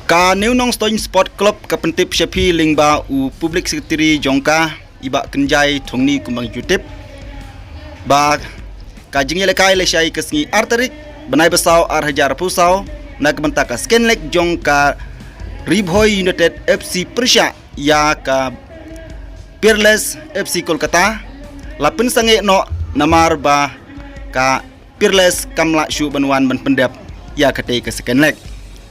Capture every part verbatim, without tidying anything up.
Ka New Nongstoiñ Sport Club ka pyntip sha phi lyngba u Public Secretary jong ka, i Bah Kynjai Thongni, kumba ngi ju tip ba ka jingïalehkai lashai ka sngi ar tarik bnai ba saw ar hajar arphew saw na ka bynta ka second leg jong ka Ri Bhoi United F C pyrshah ïa ka Peerless F C Kolkata la pynsangeh noh namar ba ka Peerless kam lah shuh ban wan ban pyndep ïa katei ka second leg.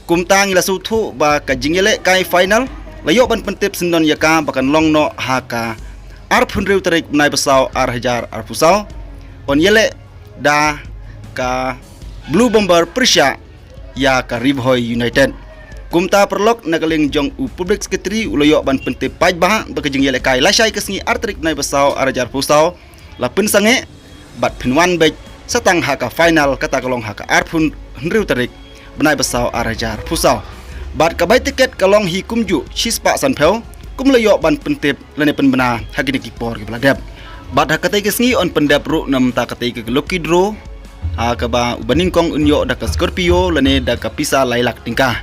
Kumta ngi la sngewthuh ba ka jingïalehkai final la ïoh ban pyntip syndon ïa ka ba kan long noh ha ka arphew hynriew tarik bnai ba saw ar hajar arphew saw. Yn ïaleh da ka Blue Bomber pyrshah ïa ka Ri Bhoi United. Kumta paralok, na ka liang jong u Public Secretary u la ïoh ban pyntip paidbah ba ka jingïalehkai lashai ka sngi ar tarik bnai ba saw ar hajar arphew saw la pynsangeh bad pynwan beit sa tang ha ka final, kata ka long ha ka arphew hynriew tarik bnai ba saw ar hajar arphew saw. Bad ka bai tiket ka long hi kumjuh shispah sanphew, kum la ïoh ban pyntip lane pynbna ha kine ki por kiba la dep. Bad ha katei ka sngi yn pyndep ruh na bynta katei ka lucky draw ha kaba uba nyngkong un ïoh da ka Scorpio lane da ka pisa lai lak tyngka.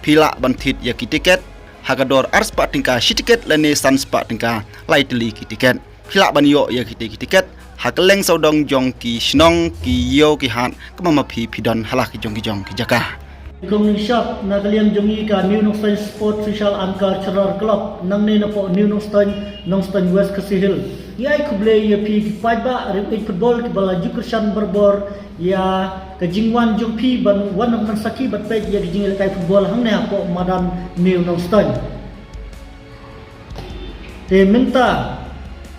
Phi lah ban thied ïa ki tiket ha ka dor arspah tyngka shi tiket lane sanspah tyngka lai tylli ki tiket. Phi lah ban ïoh ïa kitei ki tiket ha kylleng sawdong jong ki shnong, ki ïew, ki hat kaba ma phi phi don ha la ki jong ki jong ki jaka. Kong Ningshap, na ka liang jong ngi ka New Nongstoiñ Sport Social and Cultural Club, nangne napoh New Nongstoiñ, Nongstoiñ West Khasi Hills, ngi ai khublei ïa phi ki paidbah riewieid football kiba la ju kyrshan barabor ïa ka jingwan jong phi ban wan ban sakhi bad peit ïa ka jingïalehkai football hangne hapoh madan New Nongstoiñ. Te mynta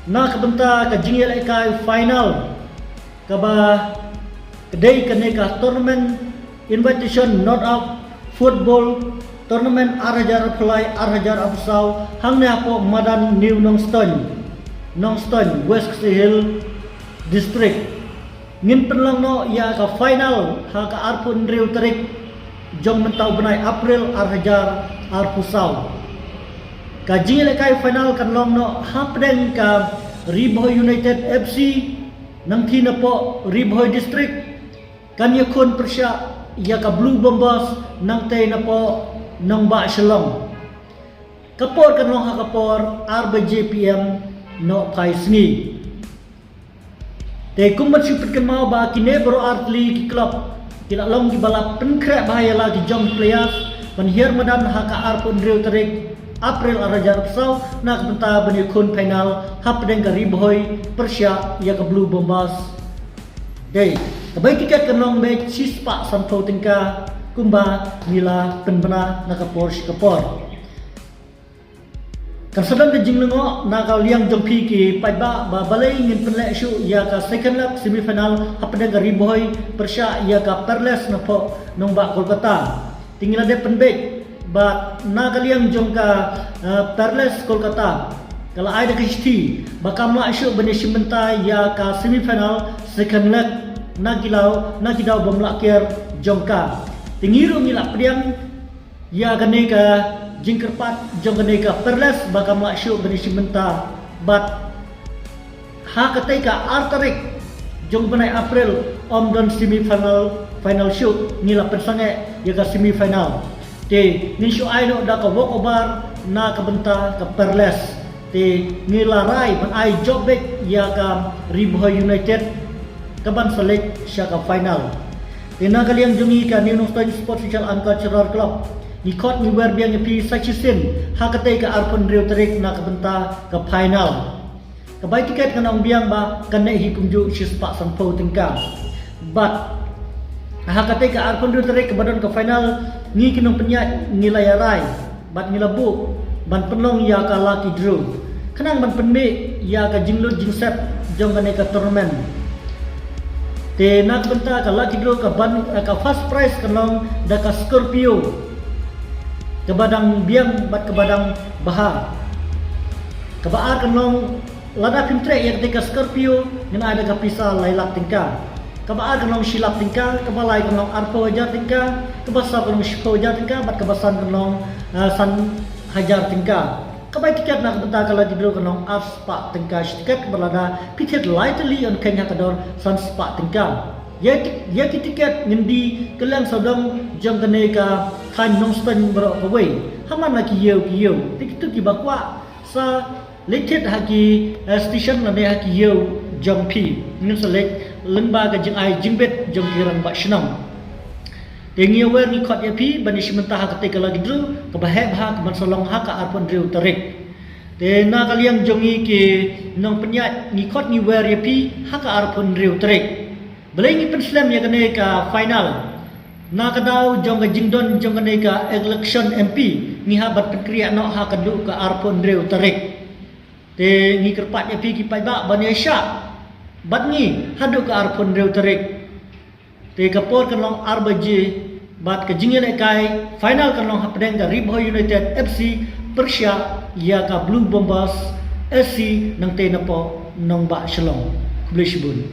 na ka bynta ka jingïalehkai final kaba ka dei kane ka tournament, invitation knockout football tournament ar hajar arphew lai ar hajar arphew saw hangne hapoh madan New Nongstoiñ, Nongstoiñ West Khasi Hills District. Ngin pynlong noh ïa ka final ha ka arphew hynriew tarik jong mynta u bnai April ar hajar arphew saw. Ka jingïalehkai final kan long noh hapdeng ka Ri Bhoi United F C nangtei napoh Ri Bhoi District, kan ïakhun pyrshah ïa ka Blue Bombers nangtei napoh Nongbah Shillong. Ka por kan long ha ka por ar baje P M noh phai sngi. Te kum ban shu pynkynmaw ba kine baroh artylli ki club ki la long kiba la pynkhreh bha ïa la ki jong players ban hiar madan ha ka arphew hynriew tarik April ar hajar arphew saw na ka bynta ban ïakhun final hapdeng ka Ri Bhoi pyrshah ïa ka Blue Bombers. Te ka bai tiket kan long beit shispah sanphew tyngka kumba ngi la pynbna na ka por shi ka por. Kan sa don ka jinglyngngoh na ka liang jong phi ki paidbah ba balei ngin pynleh shuh ïa ka second leg semi final hapdeng ka Ri Bhoi pyrshah ïa ka Peerless napoh Nongbah Kolkata. Te ngi la dep pynbeit ba na ka liang jong ka, eh, Peerless Kolkata ka la ai da ka shithi ba kam lah shuh ban ïashim bynta ïa ka semi final second leg na ki daw, na ki daw bym lah kiar jong ka. Te ngi ruh ngi la pdiang ïa kane ka jingkyrpad jong kane ka Peerless ba kam lah shuh ban ïashim bynta bad ha katei ka ar tarik jong bnai April ym don semi final, final shuh, ngi la pynsangeh ïa ka semi final. Te ngin shu ai noh da ka walk over na ka bynta ka Peerless. Te ngi la rai ban ai jop beit ïa ka Ri Bhoi United kaban sa leit sha ka final. Te na ka liang jong ngi ka New Nongstoiñ Sports Social and Cultural Club ngi khot ngi wer biang ïa phi sa shisien ha katei ka arphew hynriew tarik na ka bynta ka final. Ka bai tiket kan ong biang ba kan neh hi kumjuh shispah sanphew tyngka. Bad ha katei ka arphew hynriew tarik kaba don ka final, ngi ki nongpynïaid ngi la ïarai bad ngi la buh ban pynlong ïa ka lucky draw khnang ban pynmih ïa ka jinglut jingsep jong kane ka tournament. Te na ka bynta ka lucky draw ka ban, ka first prize kan long da ka Scorpio kaba dang biang bad kaba dang bha. Kaba ar kan long, lada phim treh ïa katei ka Scorpio, ngin ai da ka pisa lai lak tyngka. Kaba ar kan long shi lak tyngka, kaba lai kan long arphew hajar tyngka, kaba saw kan long shiphew hajar tyngka bad kaba san kan long, ah, san hajar tyngka. Ka bai tiket na ka bynta ka lucky draw kan long arspah tyngka shi tiket, kaba lada phi thied lai tylli yn kheiñ ha ka dor sanspah tyngka. Ïa ki tiket ngin die kylleng sawdong jong kane ka thaiñ Nongstoiñ baroh kawei, ha man la ki ïew ki ïew. Te kito kiba kwah sa leit thied ha ki station lane ha ki ïew jong phi, ngin sa leit lyngba ka jingai jingbit jong ki rangbah shnong. Te ngi wer ngi khot ïa phi ban ïashim bynta ha katei ka lucky draw kaba heh bha kaban sa long ha ka arphew hynriew tarik. Te na ka liang jong ngi ki nongpynïaid ngi khot ngi wer ïa phi ha ka arphew hynriew tarik. Balei ngi pynslem ïa kane ka final? Na ka daw jong ka jingdon jong kane ka election M P ngi hap ban pynkhreh noh ha ka duh ka arphew hynriew tarik. Te ngi kyrpad ïa phi ki paidbah ban ïashah bad ngi haduh ka arphew hynriew tarik. Te ka por kan long ar baje bad ka jingïalehkai final kan long hapdeng ka Ri Bhoi United F C pyrshah ïa ka Blue Bombers S C nangtei napoh Nongbah Shillong. Khublei shibun.